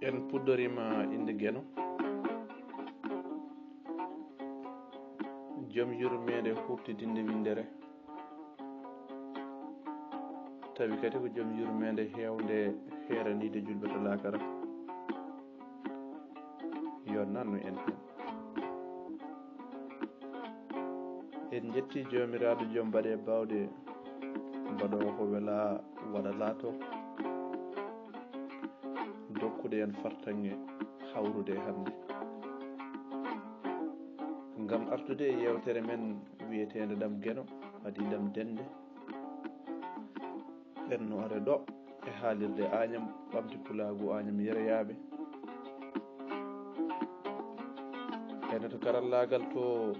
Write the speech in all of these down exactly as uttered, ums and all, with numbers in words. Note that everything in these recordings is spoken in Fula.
En puɗɗoriima innde Geno, jom yurmeende huuɓtidinde winndere, tawi kadi ko jom yurmeende heewnde heeraniide juulɓe to laakara. Yo nannu en heen. En njetti Joomiraaɗo jom baɗe baawɗe, mbaɗoowo ko welaa waɗa laato, dokkude en fartaŋŋe hawrude e hannde. Ngam artude e yeewtere men wiyeteende Ɗam Geno, adii Ɗam Dennde, en no are ɗo e haalirde Añam, ɓamti pulaagu Añam yeroyaaɓe. Ene to karallaagal to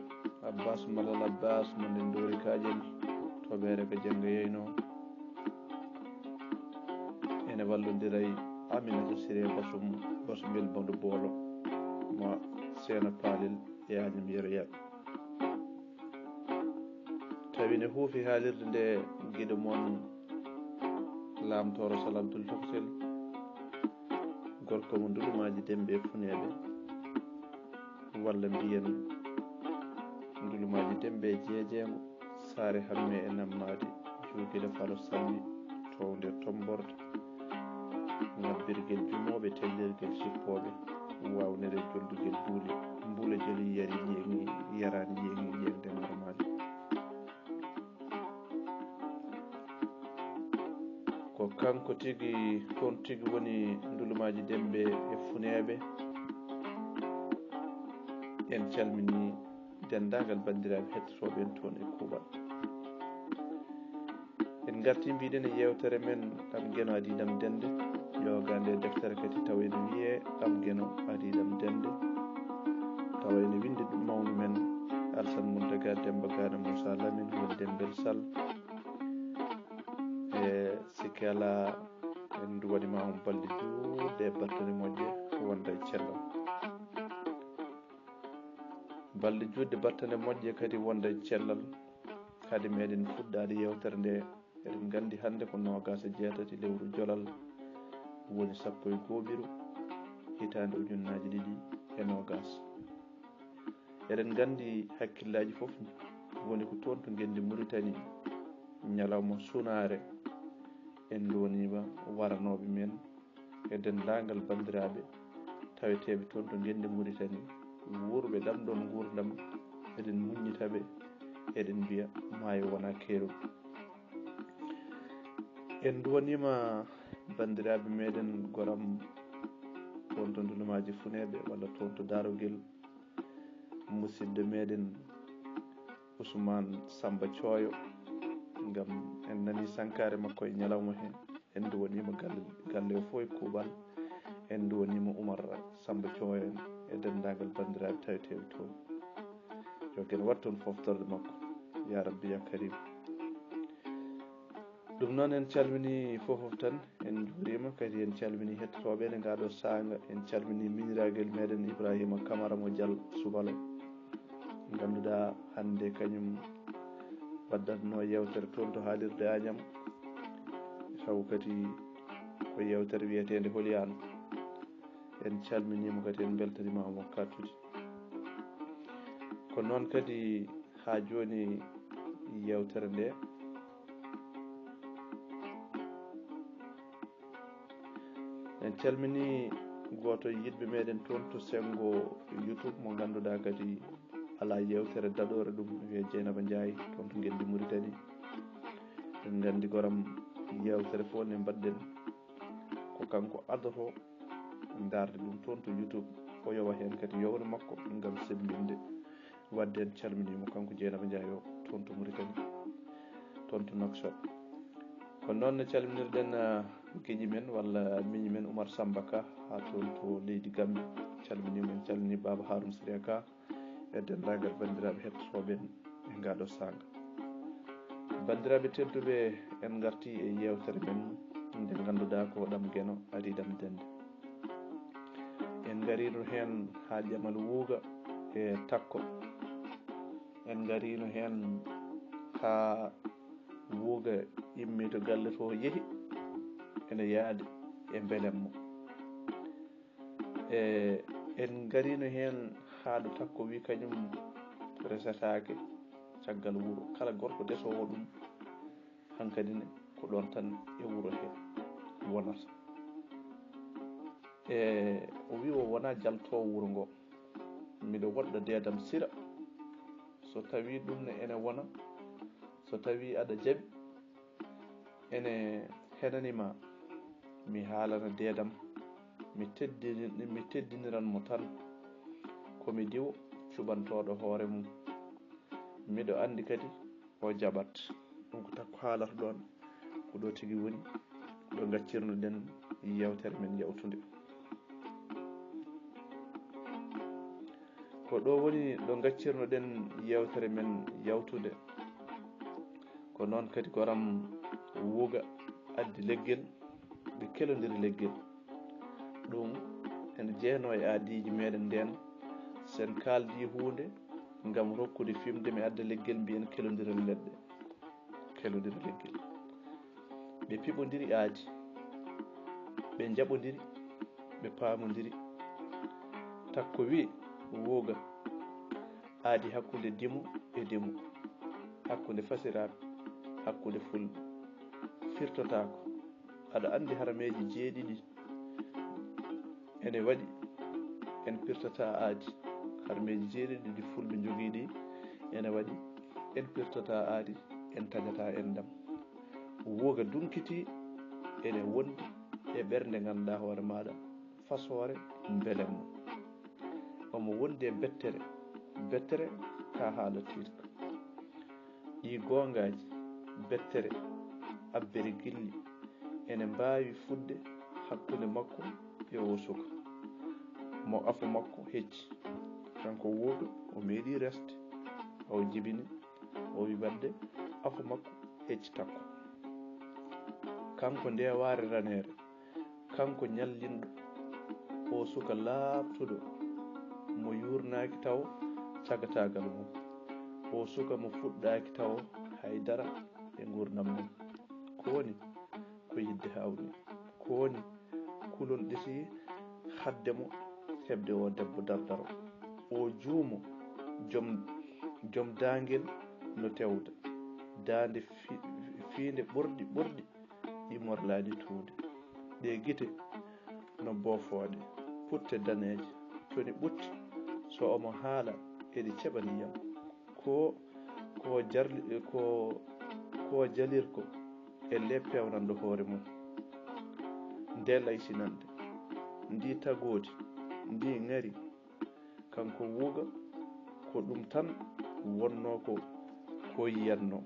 Abbas Malal Abbas mo nden Doori Kaaƴel, toɓeere ko jannga yeynoo. Ene wallondira e Aminata Siree Basum, Basumel Bandu Boolo, mo Seena Paalel e Añam yeroyaaɓe. Tawi ne huufi haalirde nde giɗo mon Laamtooro Sal Abdul Tokosel, gorko mo Ndulumaaji Demɓe e Funeeɓe, walla mbiyen Ndulumaaji Demɓe e Jeejeengo, Saare Hamme e Nammaadi, Juugiɗo Falo Salli, toownde Tomborde, ŋabbirgel jumooɓe, tellirgel sippooɓe, waawnere joldugel buuli, mbula joli yari yeeŋi, yaraani yeeŋi, yeeŋde normaali. Ko kanko tigi, toon tigi woni Ndulumaaji Demɓe e Funeeɓe. En calminii denndaangal banndiraaɓe hettotooɓe en toon e kuuɓal. En ngartii, mbiɗen, e yeewtere men Ɗam Geno adii Ɗam Dennde, yoogaande e deftere kadi, tawa ene wiyee Ɗam Geno adii Ɗam Dennde, tawa ene winndi ɗum mawni men Alsan Muntaga Demba Gana Moussa Lamine woni Dembel Sal. E sikke alaa, en nduwaniima on balɗe juutɗe e battane moƴƴe wonda e cellal. Balɗe juutɗe battane moƴƴe kadi wonda e cellal. Kadi meɗen fuɗɗaade yeewtere nde, eɗen nganndi hannde ko noogaas e jeetati lewru jolal, woni sappo e gooɓiru, hitaande ujunnaaji ɗiɗi e noogaas. Eɗen nganndi hakkillaaji fof woni ko toon to ngenndi Muritani, ñalawma sunaare, en ndoniima waranooɓe men e denndaangal banndiraaɓe taweteeɓe toon to ngenndi Muritani, wuurɓe ɗam ɗoon nguurndam, eɗen muññita ɓe, eɗen mbiya maayo wonaa keerol. En nduwaniima banndiraaɓe meɗen goram toon to Ndulumaaji Funeeɓe walla toon to Daarogel, musidɗo meɗen Ousmane Samba Thioyo, ngam en nanii sankaare makko e ñalawma hee. En nduwaniima galle, galle o fof e kuuɓal. En nduwaniima Oumar Samba Thioyo en e denndaangal banndiraaɓe taweteeɓe toon. Yo Geno waɗ toon foftorde makko, yaa Rabbi, yaa Karim. Ɗum noon, en calminii fof fof tan, en njuuriima kadi, en calminii hettotooɓe ene ngaa ɗoo saanga, en calminii miñiraagel meɗen Ibrahima Kamara mo Dial Subalo, ngannduɗaa hannde kañum waddatnoo yeewtere toon to haalirde Añam, taw kadi ko yeewtere wiyeteende Holi Aan. En calminiima kadi, en mbeltaniima mo kattude. Ko noon kadi haa jooni yeewtere nde. En calminii gooto e yiɗɓe meɗen toon to senngo YouTube mo ngannduɗaa kadi alaa yeewtere daɗoore ɗum, wiyee Jeynaba Njaay, toon to Ngenndi Muritani. En nganndi goram yeewtere fof nde mbaɗɗen ko kanko adotoo ndaarde ɗum toon to YouTube, o yowa heen kadi yowre makko ngam semmbinde. Waɗde en calminiima kanko Jeynaba Njaay o toon to Muritani, toon to Nouakchott. Ko noon ne calminirɗen, ah, giƴi men walla miñi men Oumar Samba Ka haa toon to leydi Gambie. Calminiima, en calminii Baaba Harouna Siré Ka e denndaangal banndiraaɓe hettotooɓe en e ngaa ɗoo saanga. Banndiraaɓe tedduɓe, en ngartii e yeewtere men nde ngannduɗaa ko Ɗam Geno adii Ɗam Dennde. En ngariino heen haa Jamal Wuuga e Takko. En ngariino heen haa Wuuga immii to galle to yehi, ene yaadi e mbelemma. E en ngarino heen haa ɗo Takko wi kañum resetaake caggal wuro. Kala gorko desoowo ɗum hankadi ne ko ɗoon tan e wuro he wonata. E o wi o wona jaltoowo wuro ngo. Miɗo woɗɗo deedam Sira. So tawi ɗum ne ene wona, so tawi aɗa jaɓi, ene henani ma mi haalana deedam, mi teddini-, mi teddiniran mo tan ko mi diwo cuɓantooɗo hoore mum. Miɗo anndi kadi o jaɓat. Ɗum ko Takko haalata ɗoon, ko ɗo tigi woni, ɗo ngaccirno-ɗen yeewtere men yawtunde. Ko ɗo woni ɗo ngaccirno-ɗen yeewtere men yawtunde. Ko noon kadi goram Wuuga addi leggel, ɓe kelondiri leggel. Ɗum ene jeyanoo e aadiiji meɗen ndeen, so en kaaldi huunde ngam rokkude fimde, mi adda leggel, mbiyen kelondiren leɗɗe. Kelondira leggel. Ɓe piɓondiri aadi, ɓe njaɓondiri, ɓe paamondiri. Takko wi Wuuga, aadi hakkunde dimo e dimo, hakkunde fasiraaɓe, hakkunde fulɓe, firtotaako. Aɗa anndi harameeji jeeɗiɗi ene waɗi en pirtataa aadi. Harameeji jeeɗiɗi ɗi fulɓe njogii ɗi ene waɗi en pirtataa aadi, en tajataa enɗam. Wuuga dunkitii ene wondi e ɓernde ngannduɗaa hoore maaɗa fasoore mbelemma. Omo wondi e bettere, bettere ka haala tiiɗka. Ɗii goongaaji, bettere, abbere gilli ene mbaawi fuɗde hakkunde makko e oo suka. Mo afo makko hecci. Kanko Wuuga o meeɗii resde, o jibini, o wi waɗde afo makko hecci Takko. Kanko ndewaare raneere, kanko ñallinɗo, oo suka laaɓtuɗo, mo yuurnaaki tawo cagataagal mum, oo suka mo fuɗɗaaki tawo hay dara e nguurndam mum. Ko woni ko yiɗde haawnii, ko woni kulol ɗesii haɗde mo heɓde oo debbo dardaro. Oo juumo joom, joom daangel no tewda, daande fi-, fiinde ɓorɗi ɓorɗi, ɗi morlaani tuunde. Ɗee gite no boofooɗe, putte daneeje, coni ɓutti, so omo haala eɗi ceɓa ndiyam. Ko, ko jarli-, ko, ko jalirko e le peewnanɗo hoore mum. Nde laysinande, ndi tagoodi, ndi ŋari, kanko Wuuga ko ɗum tan wonnoo ko, ko yiyatnoo.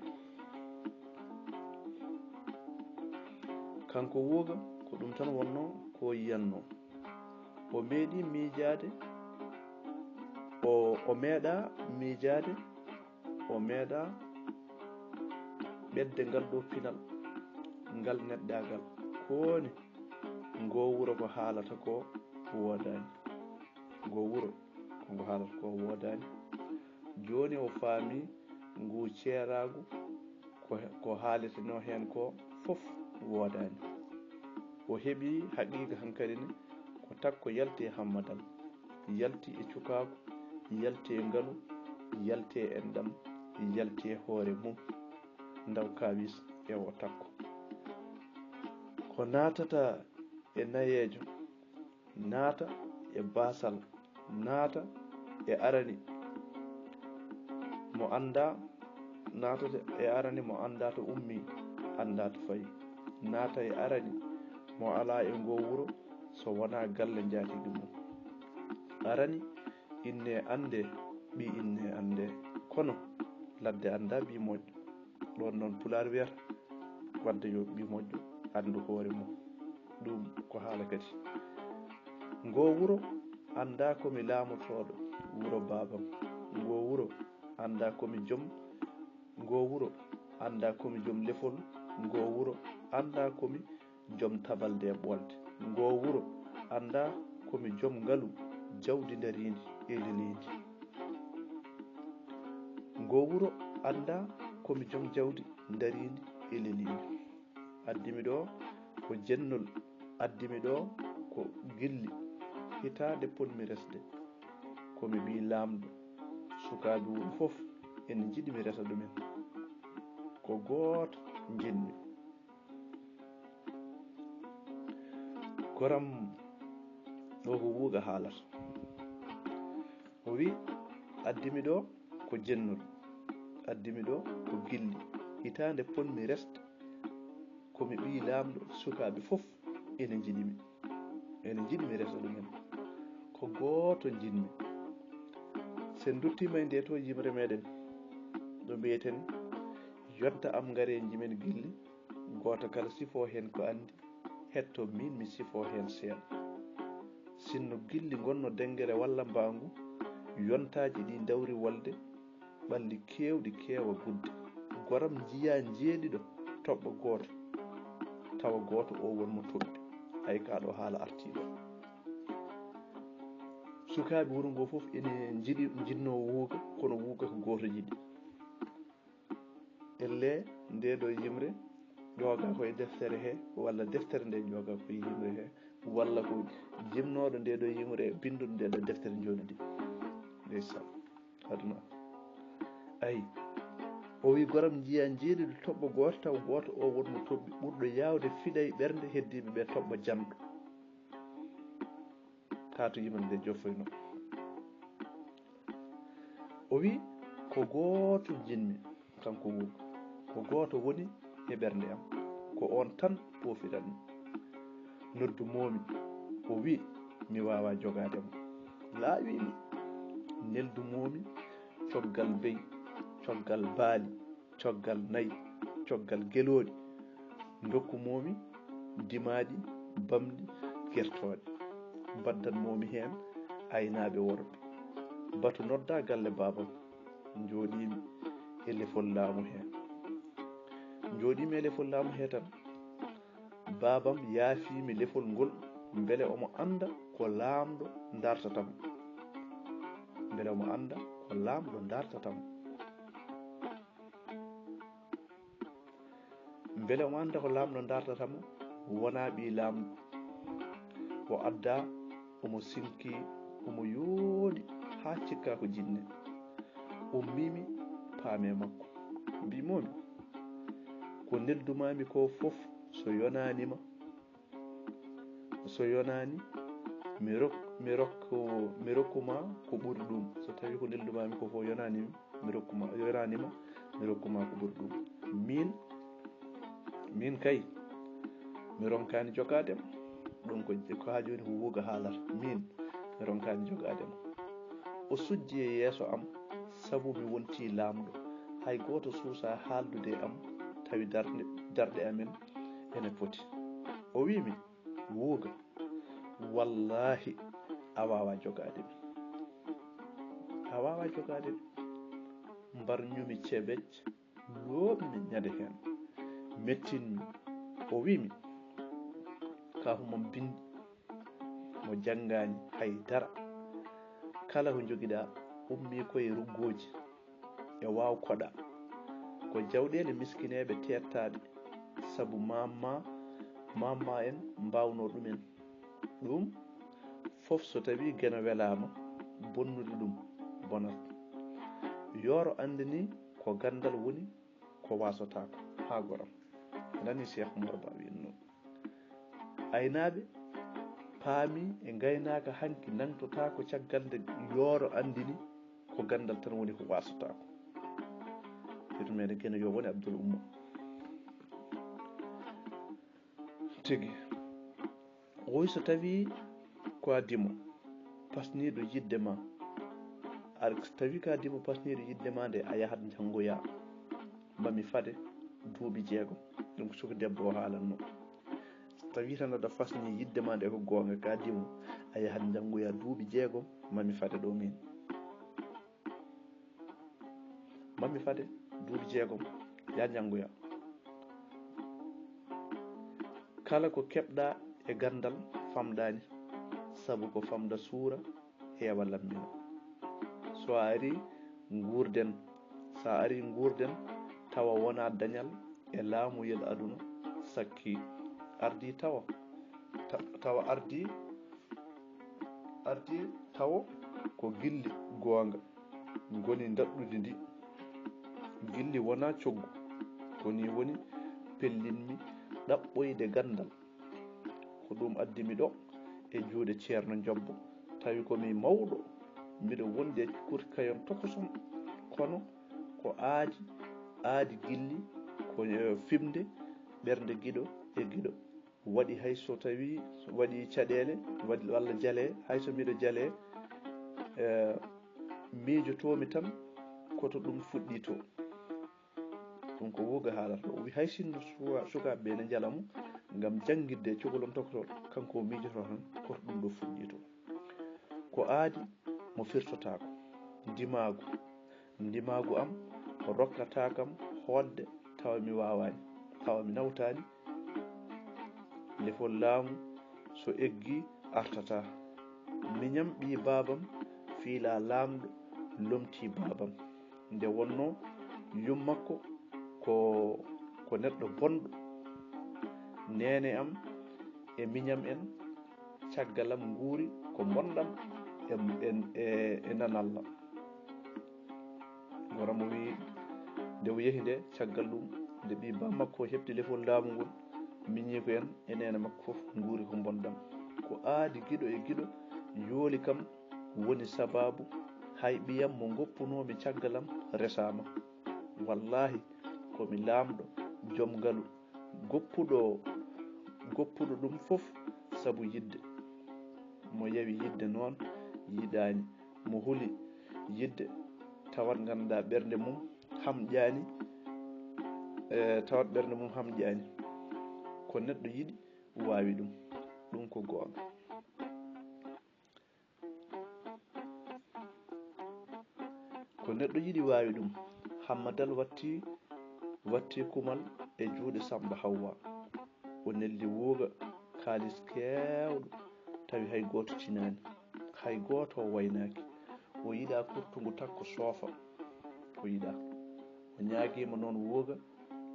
Kanko Wuuga ko ɗum tan wonnoo ko yiyatnoo. O meeɗii miijaade, o, o meeɗaa miijaade, o meeɗaa ɓetde ngal ɗoo pinal, ngal neɗɗaagal. Ko woni ngoo wuro ko haalata ko woodaani. Ngoo wuro ko ngo haalata ko woodaani. Jooni o faami nguu ceeraagu, ko he-, ko haaletenoo heen ko fof woodaani. O heɓi haqiiqa hankadi ne ko Takko yalti e hammadal, yalti e cukaagu, yalti e ngalu, yalti e enɗam, yalti e hoore mum. Ndaw kaawis e o Takko. Ko naatata e nayeejo, naata e baasal, naata e arani mo anndaa, naatata e arani mo anndaa to ummii, anndaa to fayi. Naata e arani mo alaa e ngoo wuro so wonaa galle njaatigi mum. Arani inne annde, ɓii inne annde. Kono ladde anndaa ɓii moƴƴo. Ɗoon noon Pulaar wiyata, wadde yo ɓii moƴƴo anndu hoore mum. Ɗum ko haala kadi. Ngoo wuro anndaa ko mi laamotooɗo wuro baabam. Ngoo wuro anndaa ko mi joom, ngoo wuro anndaa ko mi joom lefol, ngoo wuro anndaa ko mi joom tabalde e ɓolde. Ngoo wuro anndaa ko mi joom ngalu, jawdi ndariindi e leliindi. Ngoo wuro anndaa ko mi joom jawdi ndariindi e leliindi. Addi mi ɗo ko jennol, addi mi ɗo ko gilli. hitaande potmi resde. Ko mi ɓii laamɗo, sukaaɓe wuro fof ene njiɗi mi resa ɗumen. Ko gooto njiɗmi. Goram ɗo ko wuuga haalata. O wi, addi mi ɗo ko jennol, addi mi ɗo ko gilli. Hitaande potmi resde, ko mi ɓii laamɗo, sukaaɓe fof ene njiɗi mi. Ene njiɗi mi resa ɗumen. Ko gooto njiɗmi. So en nduttiima e nde to yimre meɗen, ɗo mbiyeten, yonta am ngare njimen gilli, gooto kala sifo heen ko anndi, hetto miin mi sifo heen seeɗa. Sinno gilli ngonno denngere walla mbaangu, yontaaji ɗi ndawri wolde, ɓalli keewɗi keewa gudde. Goram njiya njeeɗiɗo toɓɓa gooto, tawa gooto o won mo toɓɓi. Ay ka ɗo haala artii ɗo. Sukaaɓe wuro ngo fof ene njiɗi, njiɗnoo wuuga, kono wuuga ko gooto yiɗi. Ellee, nde ɗo yimre ƴooga ko e deftere he, walla deftere nde ƴooga ko e yimre he, walla ko jimnooɗo nde ɗo yimre, binnduɗo nde ɗo deftere njoɗodi. Ndeysaan, aduna. Ayi, o wi, goram njiya njeeɗiɗo toɓɓa gooto, tawa gooto o won mo toɓɓi, ɓurɗo yaawde fiɗa e ɓernde heddiiɓe ɓe toɓɓa janɗo. Kaa to yimre nde jofoyno. O wi, ko gooto njiɗmi, kanko wuuga. Ko gooto woni e ɓernde am. Ko oon tan poofiranmi. Noddu moomi, o wi, mi waawaa jogaade mo. Laawi mi. Neldu moomi, coggal beyi, coggal baali, coggal nayi, coggal gelooɗi, ndokku moomi, dimaaɗi, bamɗi, gertooɗe. Mbaddan moomi heen aynaaɓe worɓe. Batu nodda galle baabam. Njooɗiimi e lefol laamu hee. Njooɗiimi e lefol laamu hee tan. Baabam yaafii mi lefol ngol, mbele omo annda ko laamɗo dartata mo. Mbele omo annda ko laamɗo dartata mo. Mbele omo annda ko laamɗo dartata mo, wonaa ɓii laamɗo. O addaa, omo sinkii, omo yooɗi haa cikkaa ko jinne. Ummii mi, paami e makko. Mbii moomi, ko neldumaami ko fof, so yonaani ma, so yonaani, mi rok-, mi rokko-, mi rokku ma ko ɓuri ɗum. So tawii ko neldumaami ko fof yonaani mi, mi rokku ma, yonaani ma, mi rokku ma ko ɓuri ɗum. Miin, miin kay, mi ronkaani jogaade mo. Ɗum ko, ko haa jooni ko wuuga haalata. Miin, mi ronkaani jogaade mo. O sujji e yeeso am, sabu mi wontii laamɗo. Hay gooto suusaa haaldude e am, tawi darɗe, darɗe amen ene poti. O wii mi, wuuga, wallaahi, a waawaa jogaade mi. A waawaa jogaade mi. Mbarñumi cebec, looɓmi ñande heen. Mettinmi. O wii mi, kaafu mum binndi, mo janngaani hay dara. Kala ko njogiɗaa, ummii ko e ruggooji. E waaw koɗa. Ko jawɗeele miskineeɓe teettaaɗe, sabu maam ma, maam ma en mbaawnoo ɗumen. Ɗum fof so tawii geno welaama, bonnude ɗum bonat. Yooro anndini ko ganndal woni ko waasotaako, haa goram. Nani Cheikh Oumar Ba winno. Aynaaɓe paami e ngaynaaka hanki nangtotaako caggal nde yooro anndini ko ganndal tan woni ko waasotaako. Yeetu meɗen geno yo woni Abdoul Oumar. Tigi. Woy so tawii ko a dimo pasniiɗo yiɗde ma. Ar, so tawii ko a dimo pasniiɗo yiɗde ma nde, a yahat njanngoya. Mami fade duuɓi jeegom. Ɗum ko suka debbo o haalanno. So tawii tan aɗa fasni yiɗde ma nde ko goonga, ka dimo, a yahat njanngoya duuɓi jeegom, mami fade ɗo min. Mami fade duuɓi jeegom, ya njanngoya. Kala ko keɓɗa e ganndal famɗani, sabu ko famɗa suura, heewa lammina. So a ari nguurden, so a ari nguurden, tawa wona dañal e laamuyel aduna sakki. Ardi tawa, ta-, tawa ardi Arti tawo ko gilli goonga ngoni ndaɗɗudi ndi. Gilli wonaa coggu. Ko nii woni pellinmi ɗaɓɓoyde ganndal. Ko ɗum addi mi ɗo e juuɗe Ceerno Njobbo, tawi ko mi mawɗo, miɗo wondi e kurkayon tokoson, kono ko aadi, aadi gilli, ko, eh, fimde ɓernde giɗo e giɗo. Waɗi hay so tawi waɗi caɗeele, waɗi walla jalee, hay so miɗo jalee, eh, miijotoomi tan ko to ɗum fuɗɗii to. Ɗum ko Wooga haalata ɗo. O wi hay sinno suwa-, sukaaɓe ɓe ne njala mo ngam janngitde e cogol on tokoto, kanko o miijotoo tan ko to ɗum ɗo fuɗɗii to. Ko aadi mo firtotaako. Ndimaagu. Ndimaagu am rokkataa kam hootde tawa mi waawaani, tawa mi nawtaani. Lefol laamu so eggii artataa. Miñam ɓii baabam fiilaa laamɗo lomtii baabam. Nde wonnoo yummakko ko, ko neɗɗo bonɗo. Neene am e miñam en caggal am nguuri ko mbonɗam e, e, e, e nanalla. Wara mo wi nde o yehi nde, caggal ɗum, nde ɓii baa makko heɓti lefol laamu ngol, miñiiko en e neene makko fof nguuri ko mbonɗam. Ko aadi giɗo e giɗo yooli kam woni sabaabu hay ɓiyam mo ngoppunoomi caggal am resaama. Wallaahi, ko mi laamɗo, joom ngalu, goppuɗo, goppuɗo ɗum fof sabu yiɗde. Mo yawi yiɗde noon yiɗaani. Mo huli yiɗde tawat ngannduɗaa ɓernde mum hamƴaani, e, tawat ɓernde mum hamƴaani. Ko neɗɗo yiɗi waawi ɗum. Ɗum ko goonga. Ko neɗɗo yiɗi waawi ɗum. Hammadal watti, watti kumal e juuɗe Samba Hawwa. O neldi Wooga kaalis keewɗo, tawi hay gooto cinaani, hay gooto o waynaaki. O yiɗaa kurtungu takko soofa. O yiɗaa. O ñaagiima noon Wooga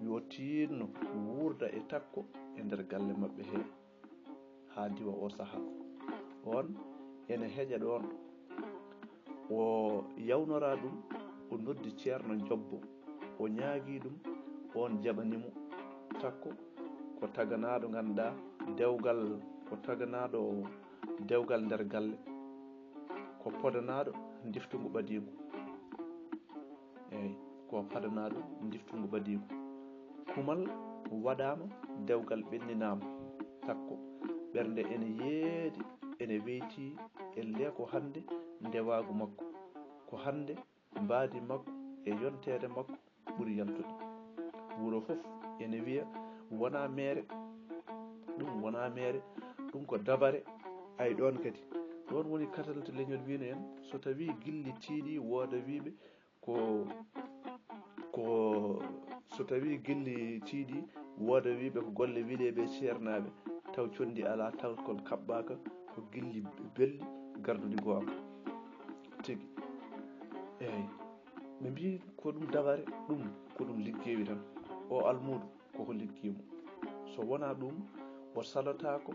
yo tiinno wuurda e takko e nder galle maɓɓe hee. Haa diwa oo sahaa. Oon ene heƴa ɗoon. O yawnoraa ɗum, o noddi Ceerno Njobbo, o ñaagii ɗum, oon jaɓani mo. Takko ko taganaaɗo, nganndaa, dewgal, ko taganaaɗo dewgal nder galle, ko podanaaɗo ndiftungu ɓadiingu. Eey, ko padanaaɗo ndiftungu ɓadiingu. Kumal waɗaama, dewgal ɓenninaama. Takko, ɓernde ene yeedi, ene weyti e le ko hannde ndewaagu makko. Ko hannde mbaadi makko e yonteede makko ɓuri yaltude. Wuro fof ene wiya wonaa meere, ɗum wonaa meere, ɗum ko dabare. Ay ɗoon kadi, ɗoon woni katalte leñol wiyno en, so tawii gilli tiiɗi wooda wiiɓe ko, ko, so tawii gilli tiiɗi wooda wiiɓe ko golle wiɗeeɓe ceernaaɓe, taw conndi alaa, taw kon kaɓɓaaka, ko gilli belɗi garduɗi goonga. Tigi. Eey. Ɓe mbii ko ɗum dabare, ɗum ko ɗum liggeewi tan. O almuudo koko liggii mo. So wonaa ɗum, o salotaako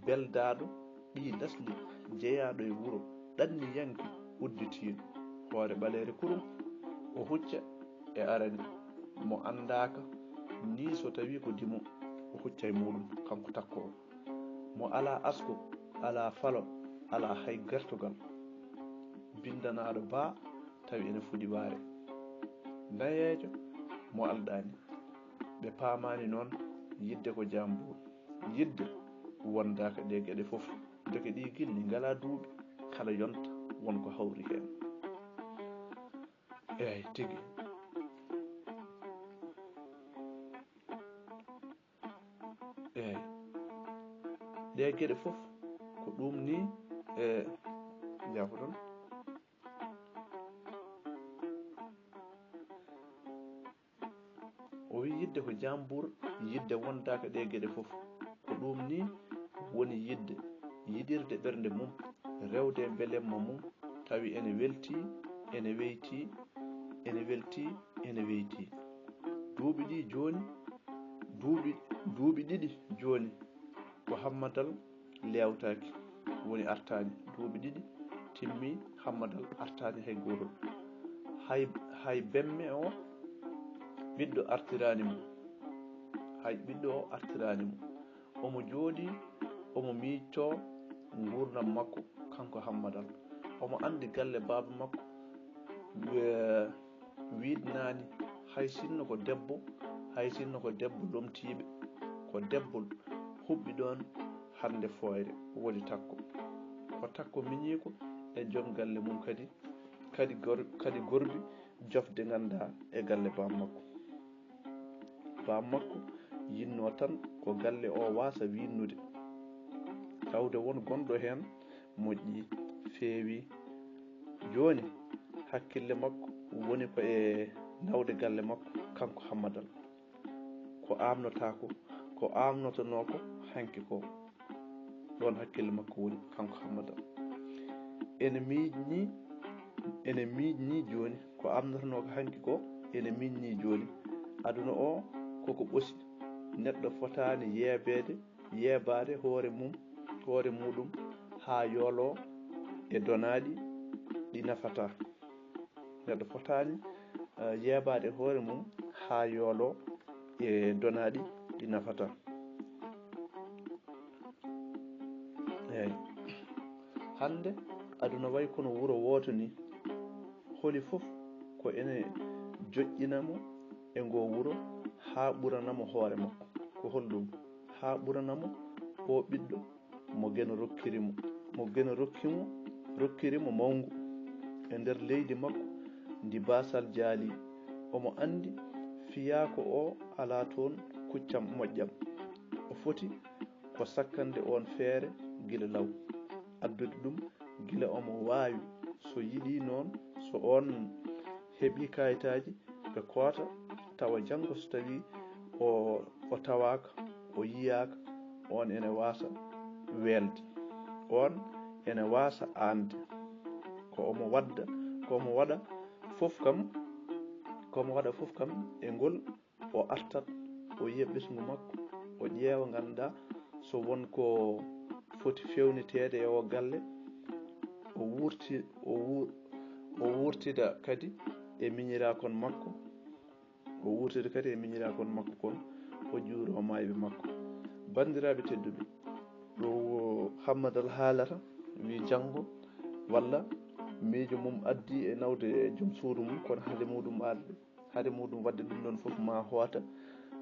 beldaaɗo ɓii lasli jeyaaɗo e wuro ɗanniyanke udditiiɗo hoore ɓaleere kurum, o hucca e arani mo anndaaka, nii so tawii ko dimo, o hucca e muuɗum, kanko Takko o. Mo alaa asko, alaa falo, alaa hay gertogal. Binndanaaɗo baa tawi ene fuɗi waare. Nayeejo mo alɗaani. Ɓe paamaani noon yiɗde ko jaambuur. Yiɗde wondaaka ɗee geɗe fof. Ndeke ɗii gilli ngalaa duuɓi, kala yonta won ko hawri heen. Eey, tigi. Eey. Ɗee geɗe fof ko ɗum nii, e, njaafoɗon. O wi yiɗde ko jaambuur, yiɗde wondaaka ɗee geɗe fof. Ko ɗum nii woni yiɗde, yiɗirde ɓernde mum, rewde e mbelemma mum, tawi ene weltii, ene weytii, ene weltii, ene weytii. Duuɓi ɗi jooni, duuɓi, duuɓi ɗiɗi jooni, ko Hammadal leewtaaki. woni artaani. Duuɓi ɗiɗi timmi, Hammadal artaani hay gootol. Hay, hay bemme o ɓiɗɗo artiraani mo. Hay ɓiɗɗo o artiraani mo. Omo jooɗii, omo miijtoo nguurndam makko, kanko Hammadal. Omo anndi galle baaba makko, eh, wiiɗnaani, hay sinno ko debbo, hay sinno ko debbo lomtiiɓe, ko debbo huɓɓi ɗoon hannde Fooyre, woni takko. Ko takko miñiiko e joom galle mum kadi, kadi gor-, kadi gorbi jofde nganndaa e galle baaba makko. Baaba makko yinnoo tan ko galle o waasa wiinnude, tawde won gonɗo heen moƴƴi, feewi. Jooni, hakkille makko woni ko e nawde galle makko, kanko Hammadal. Ko aamnotaako, ko aamnotonoo ko hanki ko. Ɗoon hakkille makko woni, kanko Hammadal. Ene miijnii, ene miijnii jooni, ko aamnotonoo ko hanki ko, ene miijnii jooni. Aduna o koko ɓosi, neɗɗo fotaani yeebeede, yeebaade hoore mum, hoore muuɗum haa yooloo e donaaɗi ɗi nafataa. Neɗɗo fotaani, eh, yeebaade hoore mum haa yooloo e donaaɗi ɗi nafataa. Eey. Hannde, aduna wayi kono wuro wooto ni. Holi fof ko ene joƴƴina mo e ngoo wuro haa ɓurana mo hoore makko. Ko holɗum? Haa ɓurana mo oo ɓiɗɗo mo Geno rokkiri mo, mo Geno rokki mo, rokkiri mo mawngu e nder leydi makko ndi baasal jaalii. Omo anndi fiyaako o alaa toon kuccam moƴƴam. O foti ko sakkande oon feere gila law, addude ɗum gila omo waawi, so yiɗii noon, so oon heɓii kayitaaji ɓe koota, tawa janngo so tawii o, o tawaaka, o yiyaaka, oon ene waasa weelde, oon ene waasa aande. Ko omo waɗda, ko omo waɗa fof kam, ko omo waɗa fof kam e ngol o artat, o yiya ɓesngu makko, o ƴeewa, nganndaa so won ko foti feewneteede e o galle, o wuurti-, o wuur-, o wuurtida kadi e miñiraakon makko, o wuurtida kadi e miñiraakon makko kon, o juuroo maayɓe makko. Banndiraaɓe tedduɓe, ɗo Hammadal haalata, wi janngo walla miijo mum addi e nawde e joom suudu mum, kono hade muɗum arde, hade muɗum waɗde ɗum ɗoon fof, ma hoota,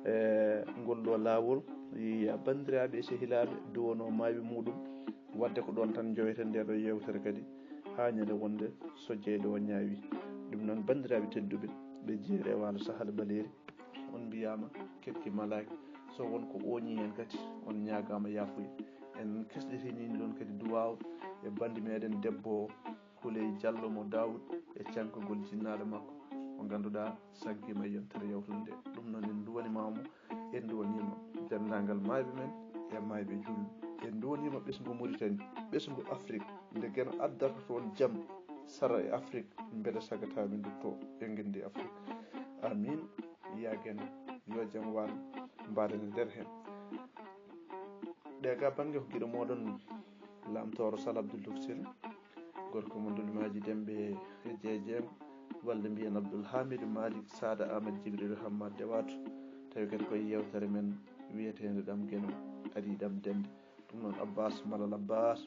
e, ngol ɗo laawol, yiya banndiraaɓe e sehilaaɓe duwonoo maayɓe muɗum, waɗde ko ɗoon tan njoweten nde ɗo yeewtere kadi, haa ñande wonde so jeyɗo o ñaawi. Ɗum noon, banndiraaɓe tedduɓe, ɓe jeere e waalo Sahala Ɓaleeri, on mbiyaama, kepki malaaki. So won ko ooñii heen kadi, on ñaagaama yaafuya. En kesɗitiniino ɗoon kadi duwaaw e banndu meɗen debbo o, Huley Jallo mo Daawuud e cankagol jinnaaɗo makko, mo ngannduɗaa saggiima e yontere yawtunde nde. Ɗum noon, en nduwaniima mo, en nduwaniima denndaangal maayɓe men e maayɓe julɓe. En nduwaniima ɓesngu Muritani, ɓesngu Afrik, nde Geno addata toon jam sara e Afrik, mbele sagataa mi nduttoo e ngenndi Afrik. Amiin. Yaa Geno, yo jam waal, mbaɗen e nder heen. Ɗe ga bannge ko giɗo mooɗon, Laamtooro Sal Abdul Duksir, gorko mo Ndulmaaji Demɓe e Jeejeem, walla mbiyen Abdul Haamidu Maalik Saada Ahmad Jibriilu Hammaat Dewaato, tawi kadi koye yeewtere men wiyeteende Ɗam Geno arii ɗam dennde. Ɗum noon, Abbaas Malal Abbaas,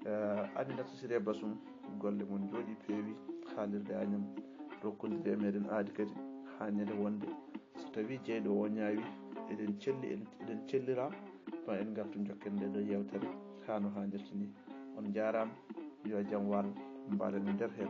eh, Aminata Siree Basum, golle mon njooɗii, peewi, haalirde Añam, rokkondire e meɗen aadi kadi, haa ñande wonde, so tawii jeyɗo o ñaawi, eɗen celli, eɗen, eɗen cellira, ma en ngartu njokken nde ɗo yeewtere haa no haanirta ni. On njaaraama, yo jam waal, mbaɗen e nder heen.